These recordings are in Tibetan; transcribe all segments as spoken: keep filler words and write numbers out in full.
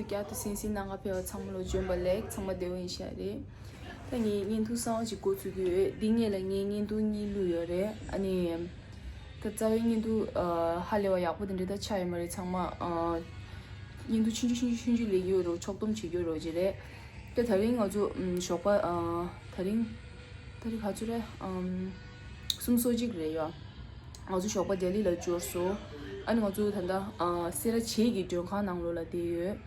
བསྐྱར་དུ་གསན་གཟིགས་གནང་ག་ཕེབས་པ་ཚང་མ་ལ་འཇོན་པ་ལེགས། ཚང་མ་བདེ་པོ་ཡིན་ཤག་རེད། ད་ངས་བརྙན་ཐུང་གསར་པ་ཅིག་འགོ་འཛུགས་ཀྱི་ཡོད། འདི་སྔོན་ལ་ངས་བརྙན་ཐུང་གཉིས་བླུགས་ཡོད་རེད། ཨ་ནི། ད་རྩ་བའི་བརྙན་ཐུང་ཨ་ཧ་ལས་པ་ཡག་པོ་དེ་འདྲ་ད་ཆགས་ཡོད་མ་རེད། ཚང་མ་ཨ་བརྙན་ཐུང་ཆུང་ཆུང་ཆུང་ཆུང་ཆུང་ལས་ཀྱི་ཡོད་རེད། ཕྱོགས་བསྡོམས་བྱེད་ཀྱི་ཡོད་རེད་ཅེས་རེད། ད་ད་རིང་ང་ཚོ་ཨམ་ཞོགས་པ་ཨ་ད་རིང་ད་རིང་ག་ཚོད་རེད། ཨམ་གསུམ་སོ་གཅིག་རེད་ཡ། ང་ཚོ་ཞོགས་པ་ལྡི་ལི་ལ་འབྱོར་སོང་། ཨ་ནི་ང་ཚོ་ད་ལྟ་ཨ་སེ་ར་བྱེས་ཀྱི་མགྲོན་ཁང་ནང་ལོགས་ལ་བསྡད་ཡོད།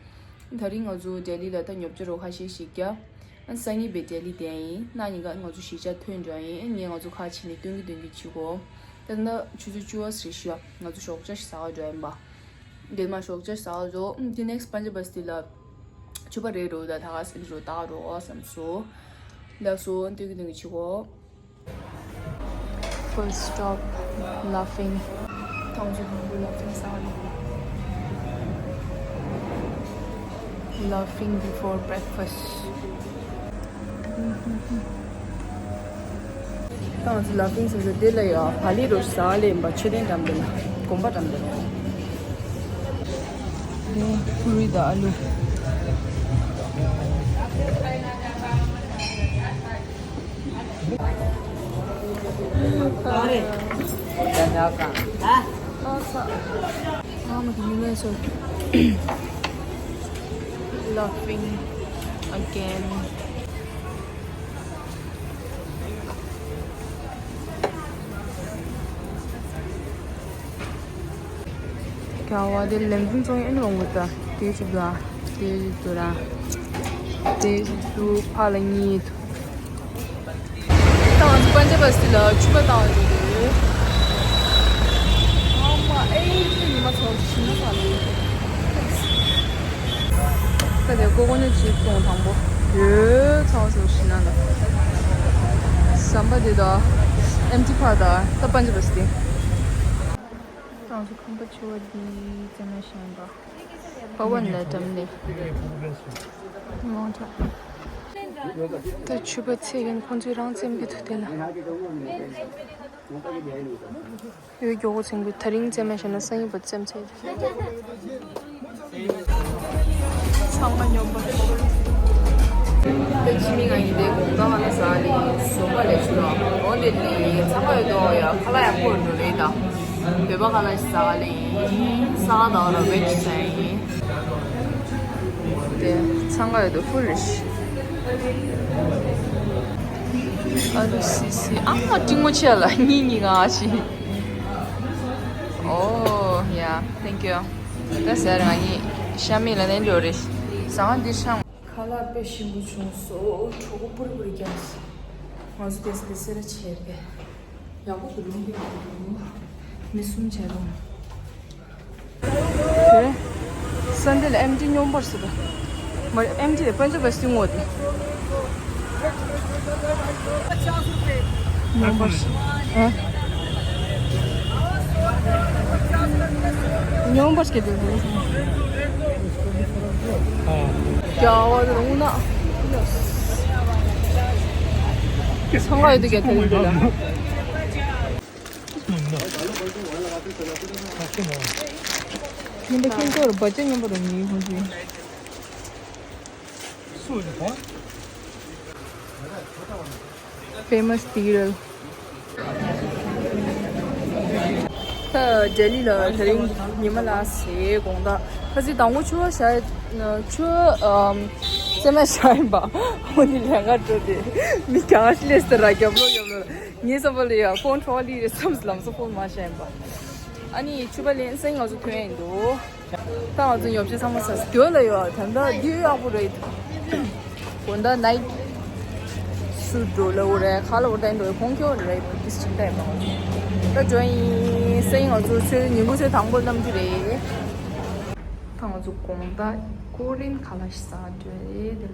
ད་རིང་ང་ཚོ་ལྡི་ལི་ལ་ད་ཉོ་ཆ་རོ་ཁ་ཤས་ཤིག་བརྒྱབ། ཨ་སང་ཉིན་བས་ལྡི་ལི་བསྡད་ཡིན། གནངས་ཉིན་ཀ་ང་ཚོ་གཞིས་ཆགས་ཐོན་འགྲོ་ཡིན། ཨ་ངས་ང་ཚོ་ཁ་ཕྱེ་ནས་སྟོན་གི་སྟོན་གི་བྱེད་གོ། ད་ལྟ་ཆུ་ཚོད་བཅུ་པ་ཟེར་ཤག་ང་ཚོ་ཞོགས་ཇ་ཞིག་ཟ་ག་འགྲོ་ཡིན་པ། འདི་མ་ཞོགས་ཇ་ཟ་ག་འགྲོ། ཨ་དེ་next པན་ཇ་བ་སི་ཏི་ལ་ཆུ་པ་རེད་རོ། ད་ད་ག་སེ་འགྲོ་ད་རོ་བསམ་སོང་། ལགས་སོ། སྟོན་གི་སྟོན་གི་བྱེད་གོ། First stop, Laughing. ཐང་ཆུ་དང་པོ་Laughing ཟ་ག་ལ། Laughing before breakfast. ད་ང་ཚོ་Laughing ཟེར་ས་དེ་ལ་ཡ་བག་ལེབ་རོ་ཟ་ག་ལེན་པ། མཆོད་རྟེན་འགྲམ་དེ་ལ། དགོན་པ་འགྲམ་དེ་ལ། དེ་པུ་རི་དང་ཨ་ལུ། Laughing again. རྒྱལ་བ་དེ་ལན་ཀུན་ཚོང་ཨེ་ནི་མང་པོ་ད་དེ་ཞིག་ལ་དེ་ཞིག་ཏུ་ར་དེ་ཞིག་ཏུ་ཕ་ལ་གཉིས་ཐུ། ད་ང་ཚོ་པན་ཇ་བ་སི་ལ་ཆུ་པ་བཏང་བ་འགྲོ་དུས། ཨ་མ་ཨེ་ཉི་མ་ཚོ་ཞིམ་ན་ཚ་ལ། ད་དེ་ཀོ་ཀོ་ནེ་ཅིབ་སོང་དང་པོ། ཡོད་ཚ་བ་ཚོ་ཞིམ་ན་ལ། ཟམ་པ་དེ་ད་ཨེམ་ཊི་ཕ་ད་ད་པན་ཇ་བ་སི་དེ། ང་ཚོ་ཁང་པ་ཆེ་བ་འདི་རྩེད་མོ་ཤེས་པ། པ་ཝན་ལ་འགྲམ་ནས། མོ་ཊ། ད་ཆུ་པ་ཚེ་གིན་ཁོང་ཚོའི་རང་རྩེད་མོ་ཐུག་དེ་ལ། ཡོད་མགྱོགས་པོ་ཚིང་གི་ད་རིང་རྩེད་མོ་བྱས་ཏེ། ཚང་མ་སྙོམས་པོ། ད་ཕྱི་མི་ང་ཡིན་ཏེ་དགོང་དག་ང་ལ་ཟ་ལི་ཟོ་མ་ལས་ཆུ་ལ་འོ་དེ་ལི་ཚང་མ་ཡོད་དོ་ཡ་ཁ་ལག་ཡག་པོ་འགྲོ་རེད་ད། བོད་པ་ཁ་ལག་ཟ་ལི་ཡིན། ས་ག་ཟླ་བ་ལ་བེད་ཟ་ཡིན། དེ་ཚང་ག་ཡོད་དོ་ཧྥུ་རི་ཤི། ཨ་ལུ་སི་སི་ཨ་མ་ཏྲིང་མོ་ཆེ་ལ་གཉིས་གཉིས་ང་ཨ་ཆི། Oh yeah, thank you. ད་ཟེར་ང་གཉིས་ཤ་མི་ལ་ནས་འགྲོ་རེད། ཟ་ང་འདི་ཤང་། ཁ་ལག་དཔེ་ཞིམ་པོ་བྱུང་སོང་། གྲོད་ཁོག་པུར་པུར་རྒྱག་སོང་། ང་ཚོ་དེ་ས་དེ་སེ་ར་བྱེས་པས། ཡག་པོ་འདུག་ལུང་པའི་འདུག་མི་གསུམ་བྱས་རུང་། དེ་སན་ཌེ་ལ་ཨེམ་ཊི་སྙོམས་པོར་ཟེར་བ། མ་ཨེམ་ཊི་ལ་པན་ཇ་བ་སི་ངོ་དེ། སྙོམས་པོར་ཟེར། ཨ། སྙོམས་པོར་ཟེར་དེ། རྒྱ་བ་རུང་ན། ཚང་ག་ཡོད་དུ་ག་དེ་རེད་ལ། ཉིན་པ་ཁྱེད་ཚོར་བ་ཅན་མཉམ་པོ་རང་ཡིན་ཁོང་ཚོས། Famous ཏི་རལ། ད་ལྡི་ལི་ལ་དེ་རིང་ཉི་མ་ལ་ཟེ་དགོང་དག་ཁ་སི་དང་པོ་ཆུ་བ་ཤར། ཆུ་བ་ཨམ་རྩེད་མོ་ཤར་ཡིན་པ། འོ་ནི་ལས་ཀ་འགྲོ་དེ་མི་གང་ཤི་ལས་ཟེར་ར་རྒྱབ་ལོ་རྒྱབ་ལོ། ངའི་བསམ་པ་ལ་ཡ་ཕོན་ཁྲོ་ལི་རེད་བསམ་ལམ་སང་ཕོན་མ་བཤད་པ། ཨ་ནི་ཆུ་པ་ལེན་སེང་ང་ཚོ་ཐོན་ཡིན་འདུག་ད་ང་ཚོ་ཉོ་ཆ་ཚང་མ་ཟ་སྟོད་ལ་ཡོད་ད་ལྟ་འདི་ཡག་པོ་རེད། དགོང་དག་ནའིཊ་སུ་འགྲོ་ལ་འོ་རེད་ཁ་ལ་འོ་ད་འགྲོ་ཡི་ཁོང་ཁྱོད་རེད་ཏིས་ཅིག་ད་ཡིན་པ། ད་འགྲོ་ཡིན་སེང་ང་ཚོ་ཚོའི་ཉིན་གུང་ཚོའི་དང་པོ་གནམ་གྲུ་རེད། ད་ང་ཚོ་དགོང་དག་ཀོ་རིན་ཁ་ལག་ཞིག་ཟ་འགྲོ་རེད་དེ་ལ།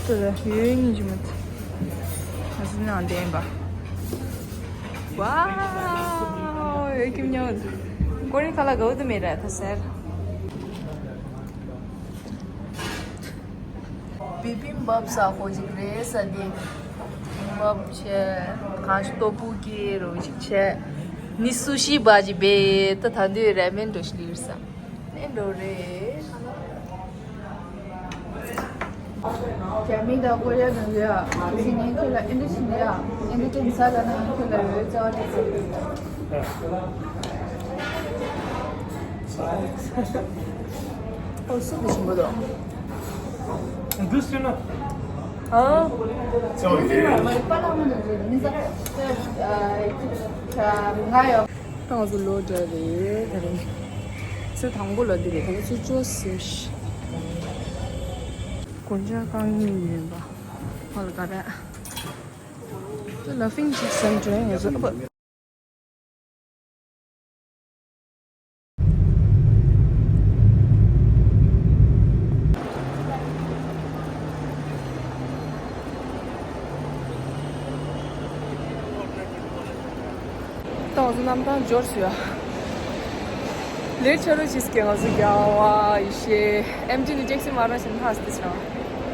དེ་ལ་ཡོད་ཉིན་གྱི་མི་ཚེ། ང་ཚོ་ནང་བསྡད་པ། ཝའོ། ཡོད་ཀྱི་མྱོང་། ཀོ་རིན་ཁ་ལག་དགའ་བོ་དུ་མེད་ར་ད་ཟེར། བི་བིམ་བབ་ཟ་ཁོ་ཅིག་རེད་ཟ་དེ། བི་བིམ་བབ་བྱས། གང་ཞིག་ཏོ་པུ་ཀི་རོ་ཅིག་བྱས། ནི་སུ་ཤི་བ་ཅི་བེ་ད་ད་འདི་རེ་མེན་འགྲོ་ཤི་ལིར་ས་ནེ་འགྲོ་རེ། རྒྱ་མི་དང་ཀོ་རི་ཡ་ནང་ཡ་ཕྱི་ཉིན་ཁྱོད་ལ་ཨིན་དྲི་ཤི་ནི་ཡ་ཨིན་དྲི་ཏན་ས་ལ་ནང་ཁྱོད་ལ་ཡོད་ཙང་དེ་ཚོ། ཨོ་སུ་དེ་ཞིམ་པོ་འདུག་འདི་སུ་ན། ཨ། ཙོ་ཡི། ད་ང་ཚོ་ལོ་འདྲ་རེད་ད་རེད། ཚེ་དང་པོ་ལ་འདི་རེད་ད་ཚོ་ཅོ་སེ་ཤི། དགུན་ཆ་རྐང་གཉིས་ཡིན་པ། ཧོལ་ག་རེ། ད་ལ་ཕིང་ཅིག་སེམས་ཅན་ཡོད་ཚོ། ཏང་སུ་རྣམ་ཐང་འབྱོར་སུ་ཡ། ལེ་ཆ་རོ་ཅིས་ཀྱང་ང་ཚོ་རྒྱ་བ་ཡི་ཤེ་ཨེམ་ཅི་ནི་ཊེག་སི་མ་ར་ཤན་ཧ་སྟི་སྲང་།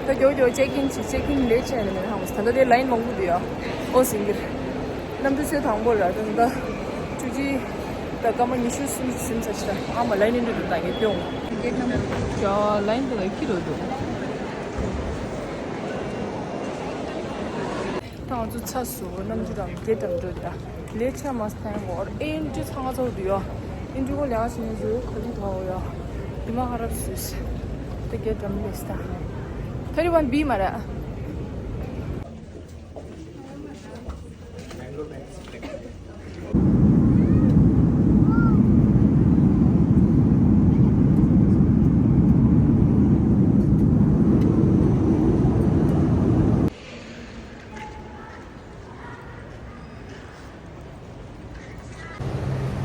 ད་མགྱོགས་མགྱོགས་ཅེག་ཨིན་ཅིག་ཅེག་ཨིན་ལེ་ཆ་ནི་མེད་ཧ་མོ་ད་ལྟ་དེ་ལ་ཡིན་མང་པོ་འདུག་ཡ། ཨོ་སིང་གིར། གནམ་གྲུ་ཚོད་དང་པོ་ར་ད་ད་ཆུ་ཅི། ད་སྐར་མ་ཉི་ཤུ་སུམ་ཅུ་ཟིན་ཚར་ཤག་ཨ་མ་ལ་ཡིན་འགྲོ་འདུག་ད་ངས་སྟོན། ལ་ཡིན་དེ་ལ་ཁྱི་རོ་འདུག་ད་ང་ཚོ་ཚ་སུ་གནམ་གྲུ་རང་སྐད་གྲམ་འགྲོ་ད་ལས་ཆ་མ་སྟན་གོ་ཨེ་འདྲ་ཚང་ཚོ་འདུག་ཡ། ཨེ་འདྲ་གོ་ལས་ང་ཞིག་ནས་ཟུར་ཁ་ལི་ཐོག་ཡ། དེ་མ་ཧ་རབ་སུས་ད་སྐད་གྲམ་ལས་ད་ཐ་རི་ཝན་བི་མ་ར།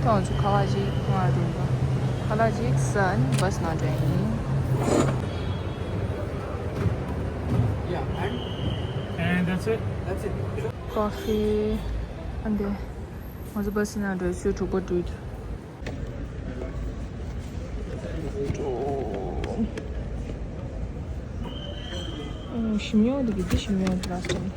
ཐོང་ཚུ་ཁ་བ་ཅིག་ང་དེ་ཁ་ལག་ཅིག་ཟ་ནི་བས་ན་འདྲ་ཡིན། Yeah, and? And that's it? That's it. ཀོ་ཧྥི་ཨ་འདི་ང་ཚོ་བས་ན་འདྲ་ཆུ་དྲུག་པ་འགྲུལ། ཞིམ་ཡོང་འདུག་འདི་ཞིམ་ཡོང་འདུག་ལ་སོང་།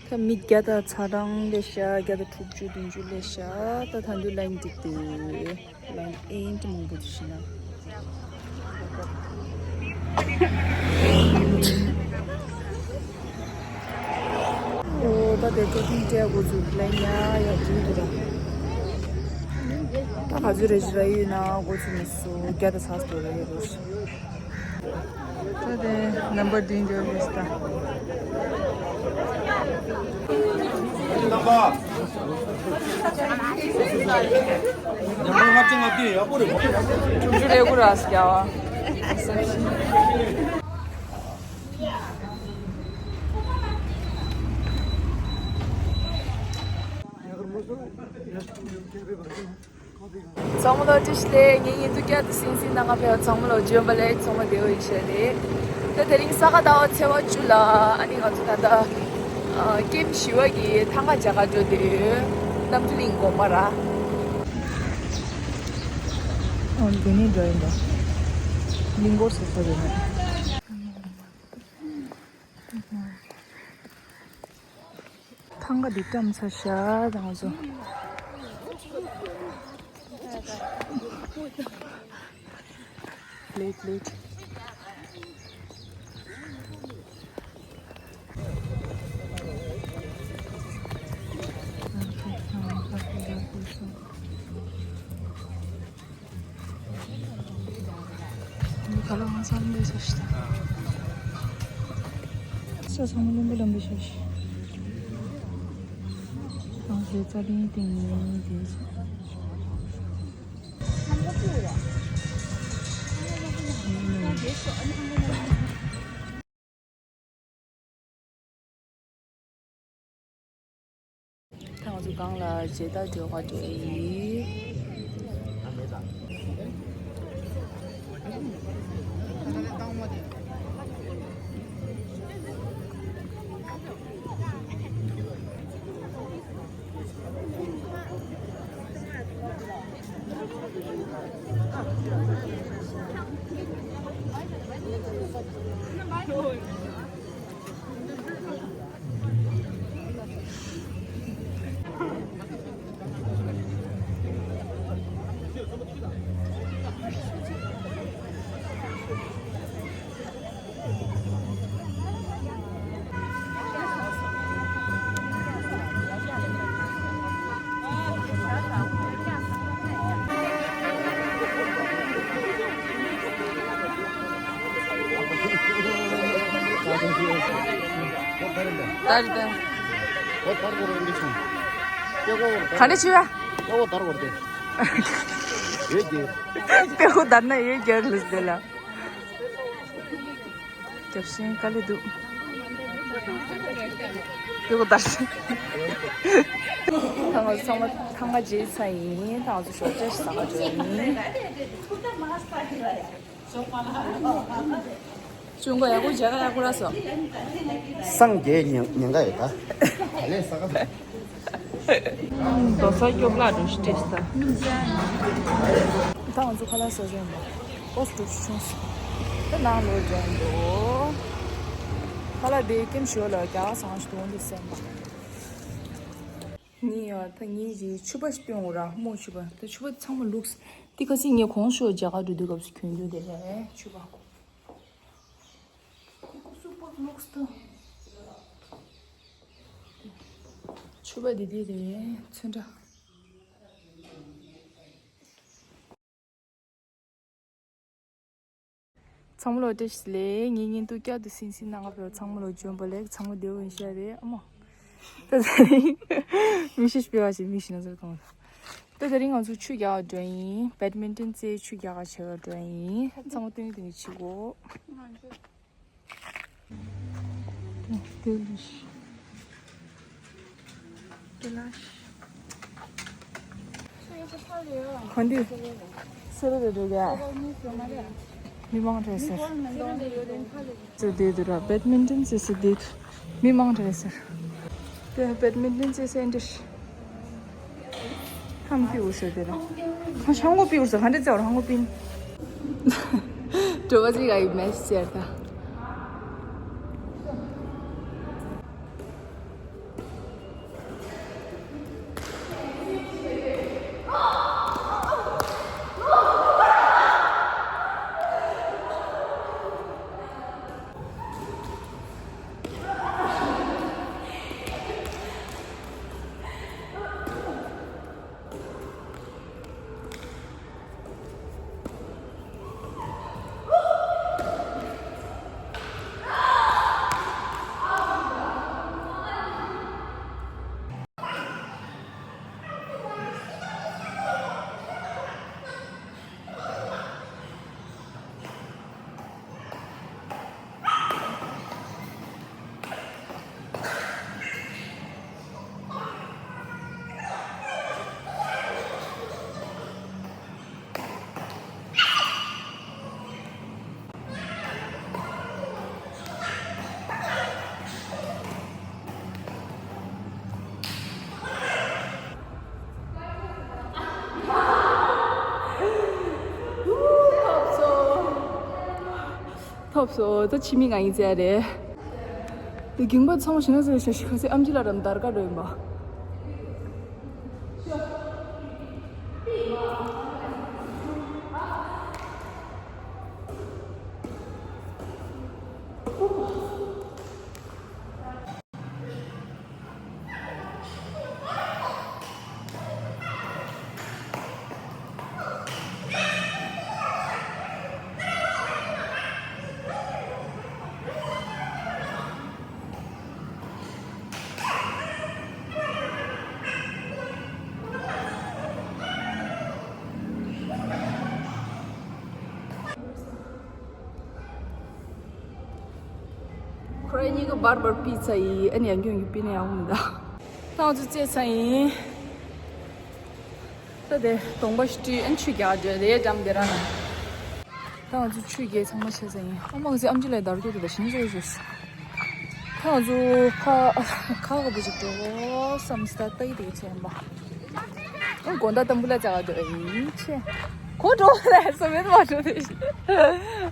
ད་མི་བརྒྱ་དང་ཚ་གྲང་ལས་ཤ་བརྒྱ་དང་དྲུག་ཅུ་བདུན་ཅུ་ལས་ཤ་ད་ད་འདུ་ལ་ཡིན་འགྲིག་འདུག་ལ་ཡིན་ཨེ་འདྲ་མང་པོ་འདུག་ཤི་ན། ཨོ་ད་དེ་ཀོ་ཐུང་སྤྲད་དགོས་ཚུལ་ལ་ཡ་ཡ་འགྲིག་འདུག་ད་ག་ཚོད་རེ་ཞིག་ར་ཡོད་ན་དགོས་ཚུལ་མི་སུ་བརྒྱ་དང་ཚ་སུ་རེ་ཡོད་རེད། ད་དེ་ནམ་བར་བདུན་འཇོག་རེད་ད། ཉམས་པ་ལྔ་བཅུ་ང་བདུན་ཡག་པོ་རེད། ཆུང་ཆུང་རེ་གུ་ར་སྐྱ་བ། ཚང་མ་ལོ་བཀྲ་ཤིས་བདེ་ལེགས། ངའི་ཉིན་ཐོ་བསྐྱར་དུ་སིང་སིང་ནང་ང་ཕེབས་པ་ཚང་མ་ལོ་བྱོན་པ་ལེགས། ཚང་མ་བདེ་པོ་ཡིན་ཤག་ལེགས། ད་དེ་རིང་ས་ག་ཟླ་བ་ཚེས་པ་བཅུ་ལ་ཨ་ནི་ང་ཚོ་ད་ལྟ་ཀེམ་བཞི་པ་གི་ཐང་ག་མཇལ་ཁ་འགྲོ་བསྡད་ཡོད། གནམ་གྲུ་གླིང་དགོན་པ་ར། ཨ་དེ་ནས་འགྲོ་ཡིན་པ། གླིང་སྐོར་སོ་སོ་རེད་ན། ཐང་ག་འདི་བཀྲམ་ཚར་ཤག་ང་ཚོ། ལེགས་ལེགས། ཁ་ལག་ཧང་སང་མེད་ས་ཞིག་ས་ཚང་མ་ལུམ་བུ་ལུམ་བུ་ཤ་ཤི། རང་ཚོའི་རྩ་ལིང་སྟེང་ནས་དེ་ཚོ། ད་ང་ཚོ་སྒང་ལ་མཇལ་དར་འགྲོ་ག་འགྲོ་ཡི། ད་རེད་ད། ཨོ་དར་གོ་རེ་འདི་ཆུང་། ཀེ་གོ་གོ་ག་རེ་བྱེད་པ། ཀེ་གོ་དར་གོ་རེ་དེ། ཡོད་ཀྱི། ཀེ་གོ་དར་ན་ཡོད་ཀྱི་ལུས་དེ་ལ། རྒྱབ་ཤིང་དཀའ་ལས་འདུག་ཀེ་གོ་དར། ཐང་ཚང་མ་ཐང་ག་རྗེས་ཚ་ཡིན། ཐང་ཚོ་ཞོགས་ཇ་ཞིག་ཟ་ག་འགྲོ་ཡིན། ཅུང་གོ་ཡག་པོ་མཇལ་ཁ་ཡག་པོ་རག་སོང་། སངས་རྒྱས་ཉིན་ཉིན་ག་ཡོད་ད། ད་ལས་ས་ག་རྡོ་ས་སྐྱོབ་ལག་འགྲོ་ཤི་ཏེ་ས། ད་ང་ཚོ་ཁ་ལག་ཟ་ཟིན་པ། ཨོ་སི་འགྲོ་ཤི་ཆུང་སོང་། ད་ནང་ལོག་འགྲོ་འདུག་ཁ་ལག་དེ་ཀེམ་ཞོ་ལ་རྒྱ་གར་ཚང་ཞིག་འདུག་འདི་སེམས་པ། ངས་ཡང་ད་ངས་ཀྱི་ཕྱུ་པ་ཞིག་སྟོན་འོ་ར་རྨོ་ཕྱུ་པ། ད་ཕྱུ་པ་ཚང་མ་ལུགས། འདི་ཁ་སང་ངས་གོང་ཞོ་རྒྱ་གར་འགྲོ་དུས་སྐབས་སུ་གྱོན་རྒྱུ་དེ་རེད་ཕྱུ་པ། ཁོ་སུ་པག་ལུགས་ད། ཕྱུ་པ་འདི་འདི་རེད་ཚོན་ཁྲ། ཚང་མ་ལོ་བཀྲ་ཤིས་བདེ་ལེགས། ངའི་བརྙན་ཐུང་བསྐྱར་དུ་གཟིགས་གཟིགས་གནང་བ་ཚང་མ་ལོ་འཇོན་པ་ལེགས། ཚང་མ་བདེ་པོ་ཡིན་ཤག་རེད་ཨ་མ། ད་ད་རིང་མི་ཤེས་སྤེལ་བ་ཞིག་མི་ཤེས་ན་ཟེར་གང་། ད་ད་རིང་ང་ཚོ་ཆུ་རྒྱག་འགྲོ་ཡིན། བེད་མིན་ཏོན་རྩེད་ཆུ་རྒྱག་བྱེད་འགྲོ་ཡིན། ཚང་མ་སྟོན་སྟོན་བྱེད་གོ། Delish. ག་འདི་སེ་ར་རེ་རེ་ག་མི་མང་རེད་ཟེར། ཟེར་དེ་དུ་ར་བེད་མིན་ཏོན་ཟེར་ཟེར་དེ་དུ་མི་མང་རེད་ཟེར། དེ་བེད་མིན་ཏོན་ཟེར་ཟེར་འདྲི། ཧམ་པི་འུ་སེ་དེ་ལ། ཧ་ཧང་གོ་པི་འུ་སེ་ཧ་འདྲེ་ཙེ་བར་ཧང་གོ་པིན། གྲོ་བ་ཅིག་ག་ཡི་མེ་སི་ཅེར་ད། ཐོབ་སོང་། ད་ཕྱི་མིག་ང་ཡིན་ཟེར་རེད། དེ་རྒྱུན་པ་ཚང་མ་ཞིག་ན་ཟེར་ཞིག་ཁ་སི་ཨམ་ཆི་ལ་རམ་དར་ཀ་འགྲོ་ཡིན་པ། ཁོ་རང་གཉིས་ཀ་བར་བར་པི་ཚ་ཡིས་ཨ་ནི་ཡང་སྐྱོན་གྱི་པི་ནི་ཡང་མི་འདའ། ད་ང་ཚོ་རྩེད་ཚ་ཡིན། ད་དེ་གདོང་པ་ཞིག་བཀྲུས་ཨ་ནི་ཆུ་རྒྱག་འགྲོ་དེ་འགྲམ་དེ་རང་ན། ད་ང་ཚོ་ཆུ་རྒྱག་ཚང་མ་ཆེ་ཚ་ཡིན། ཨ་མ་ང་ཚོའི་ཨམ་ཆི་ལ་དར་རྒྱུ་དེ་ད་ཤིན་ཅི་ཡོད་ཤོས། ད་ང་ཚོ་ཁ་ཁ་ག་པོ་ཅིག་འགྲོ་བསམ་སྟ་ལྟ་ཡི་དེ་ཆེན་པ། དགོང་དག་ཏམ་བུ་ལ་བཅའ་བ་འགྲོ་ཡིན་ཆེ། གོ་འགྲོ་ལ་སོ་མེད་མ་འགྲོ་དེ་ཤི།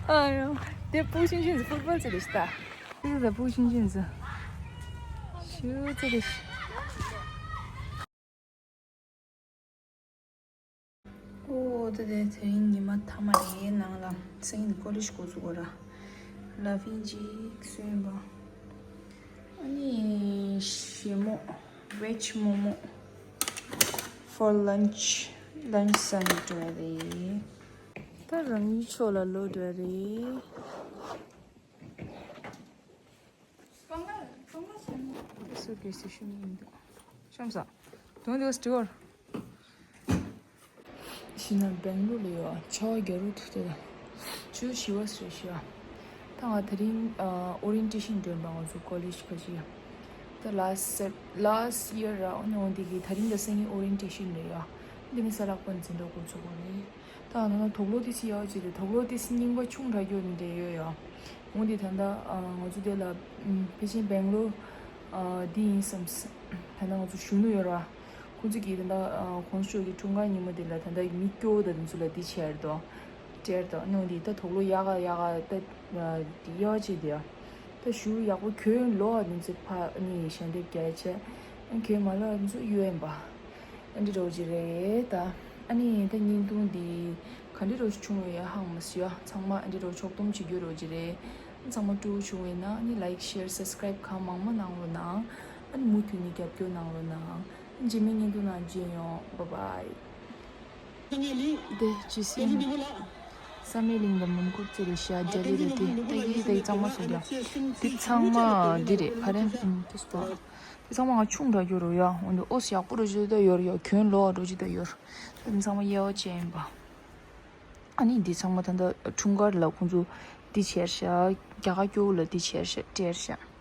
ཨ་ཡོ། དེ་པུ་ཤིན་ཤིན་ཕུཊ་བོལ་ཅི་རེད་ཤི་ད། དེ་ད་པུ་ཤིན་ཤིན་ཟ། ཤུ་ཙི་རེད་ཤི། ཨོ་ད་དེ་དེ་རིང་ཉི་མ་ཐ་མ་རེད། ནང་ལ་སང་ཉིན་ཀོ་ལེ་ཇི་འགོ་ཚུགས་པ་ར། ལ་ཕིན་ཅིག་སོན་པ། ཨ་ནི་ཞི་མོ་veg momo for lunch lunch ཟ་ནས་འགྲོ་ཡ་རེད། ད་རང་ཉིད་ཕྱོགས་ལ་ལོག་འགྲོ་ཡ་རེད། གལ་སྲིད་ཤོད་མི་འདུག་ཤམ་ས། དོན་དེ་སྟི་ཝར། ཤི་ན་སྦེང་ལོར་ལ་ཡོད། ཆར་པ་རྒྱག་རུ་ཐུག་དེ་ལ། ཆུ་ཞི་བ་སི་རེད་ཤི་ཡ། ད་ང་དེ་རིང་ཨོ་རི་ཡན་ཊེ་ཤན་འགྲོ་ཡིན་པ། ང་ཚོ་ཀོ་ལེཇ་ཁ་ཅིག་ཡ། ད་ལ་སི་ལ་སི་ཡར་ར། ཨོ་ནི་འོ་འདི་གི་དེ་རིང་ད་སང་ཉིན་ཨོ་རི་ཡན་ཊེ་ཤན་རེད་ཡ། འདི་ནི་གཟའ་ལྷག་པ་འཛིན་གྲྭ་འགོ་ཚུགས་པ་རེད། ད་ང་ཚོ་དོག་ལོ་དེ་སི་ཡག་ཅིག་རེད། དོག་ལོ་དེ་སི་རྙིང་པ་ཆུང་དྲགས་ཡོད་ནི་འདྲ་ཡོད་ཡ། འོ་འདི་ད་ལྟ་ང་ཚོ་དེ་ལ་ཕལ་ཆེར་སྦེང་ལོར་འདི་ཡིན་བསམ། ད་ལྟ་ང་ཚོ་གཞོན་ནུ་ཡོད་ར། ཁོང་ཚོ་གིས་ད་ལྟ་ཨ་གོང་ས་མཆོག་གི་འཁྲུངས་སྐར་ཉིན་མོ་དེ་ལ་ད་ལྟ་མི་སྐྱོ་བོ་དང་དེ་ཚོ་ལ་འདི་བྱས་རེད་དོ། སྤྲད་རེད་དོ། ཨ་ནི་འདི་ད་དོག་ལོ་ཡག་ག་ཡག་ག་ད་ཨ་འདི་ཡག་ཅིག་དེ་ཡ། ད་ཞུ་ཡག་པོ་གྱོན་ལོག་ཨ་དེ་ཚོ་ཕ་ཨ་ནི་ཞལ་འདེབས་རྒྱག་བྱས། ཨ་གྱོན་མ་ལོག་ཨ་དེ་ཚོ་གཡོ་ཡིན་པ། ཨ་འདི་འདྲ་བོ་ཅིག་རེད་ད། ཨ་ནི་ད་བརྙན་ཐུང་འདི་ག་འདྲ་འདྲ་བོ་ཞིག་བྱུང་བ་ཡ་ཧ་གོ་མ་སོང་ཡ། ཚང་མ་ཨ་འདྲ་འདྲ་བོ་ཕྱོགས་བསྡོམས་བྱེད་རྒྱུ་འདྲ་བོ་ཅིག་རེད། ཚང་མ་སྤྲོ་བོ་བྱུང་བས་ན་ཨ་ནི་ལའིཀ་ཤེར་སབ་སི་ཀ་རའིབ་གང་མང་མང་གནང་རོགས་གནང་། ཨ་ནི་མུ་མཐུད་ནས་རྒྱབ་སྐྱོར་གནང་རོགས་གནང་། རྗེས་མའི་བརྙན་ཐུང་ནང་མཇལ་ཡོང་། བྷའི་བྷའི། དེ་ཇི་སི་ཨིན། བསམ་ཡས་གླིང་དང་མོན་གྷོ་རྩེ་རེད་ཤག་རྒྱ་རི་རེད་དེ། ད་ཡི་ད་ཡི་ཚང་མ་སོང་ད། དེ་ཚང་མ་འདི་རེད། ཕ་རན་ཨུམ་དེ་སོ། དེ་ཚང་མ་ང་ཆུང་དྲགས་ཡོད་རོ་ཡ། འོན་ཏེ་ཨོ་སི་ཡག་པོ་རོ་ཅི་ད་ཡོར་ཡ། གྱོན་ལོག་རོ་ཅི་ད་ཡོར། ད་དེ་ཚང་མ་དབྱེ་བ་ཅན་ཡིན་པ། ཨ་ནི་འདི་ཚང་མ་ད་ལྟ་འཁྲུངས་སྐར་ལ་ཁོང་ཚོ་འདི་བྱས་ཤག་རྒྱ་གར་སྐྱོ་བོ་ལ་འདི་བྱས་ཤག་སྤྲད་ཤག